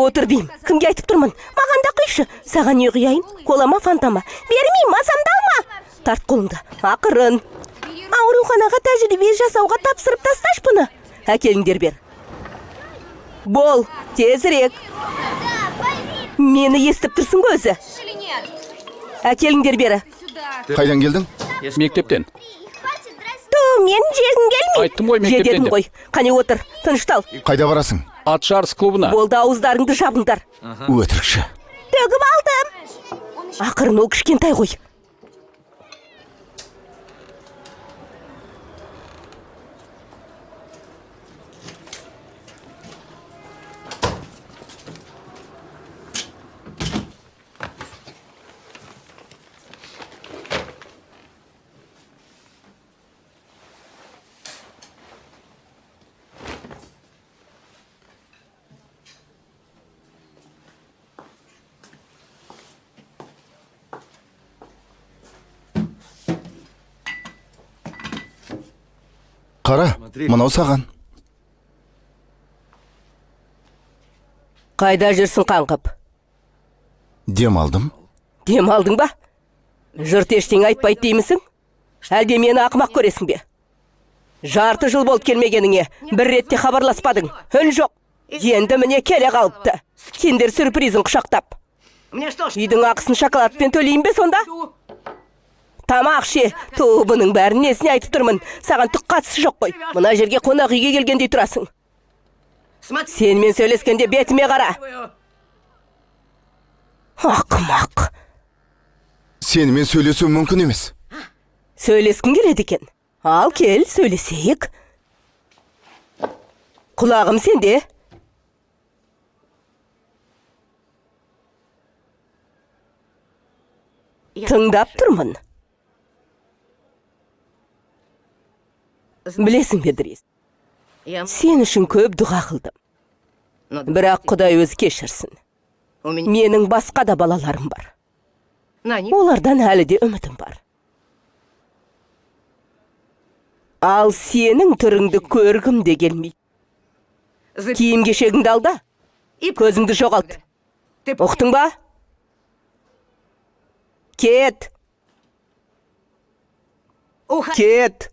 Отыр деймін. Кімге айтып тұрмын? Маған да құйшы. Саған не құяйын? Кола ма, фанта ма? Бермеймін, мазамды алма. Тарт қолыңды. Ақырын. Ауруханаға тәжірибе жасауға тапсырып тасташы бұны. Әкеліңдер бер. Бол, тезірек. Мені естіп тұрсың ғой өзі. Әкеліңдер бері. Қайдан келдің? Мектептен. Ту, мен жегім келмейді. Айттым ғой, мектептен Жедедім деп. ғой. Қане отыр, тыныштал. Қайда барасың? Ат жарыс клубына. Болды, ауыздарыңды жабыңдар. Өтірікші. Төгіп алдым. Ақырын, ол кішкентай ғой. Қара, мынау саған. Қайда жүрсің қаңғып? Демалдым. Демалдың ба? Жұрт ештеңе айтпайды деймісің? Әлде мені ақымақ көресің бе? Жарты жыл болды келмегеніңе, бір ретте хабарласпадың. Үн жоқ. Енді міне келе қалыпты. Киндер сюрпризін құшақтап. Үйдің ақысын шоколадпен төлейін бе сонда? Тамақ ше, ту, бұның бәрін несіне айтып тұрмын? Саған түк қатысы жоқ қой. Мына жерге қонақ үйге келгендей тұрасың. Сенімен сөйлескенде бетіме қара. Ақымақ. Сенімен сөйлесу мүмкін емес. Сөйлескің келеді екен. Ал кел, сөйлесейік. Құлағым сенде. Тыңдап тұрмын. Білесің бе, Дрис, сен үшін көп дұға қылдым. Бірақ Құдай өзі кешірсін. Менің басқа да балаларым бар. Олардан әлі де үмітім бар. Ал сенің түріңді көргім де келмейді. Киім-кешегіңді ал да, көзіңді жоғалт. Ұқтың ба? Кет. Кет.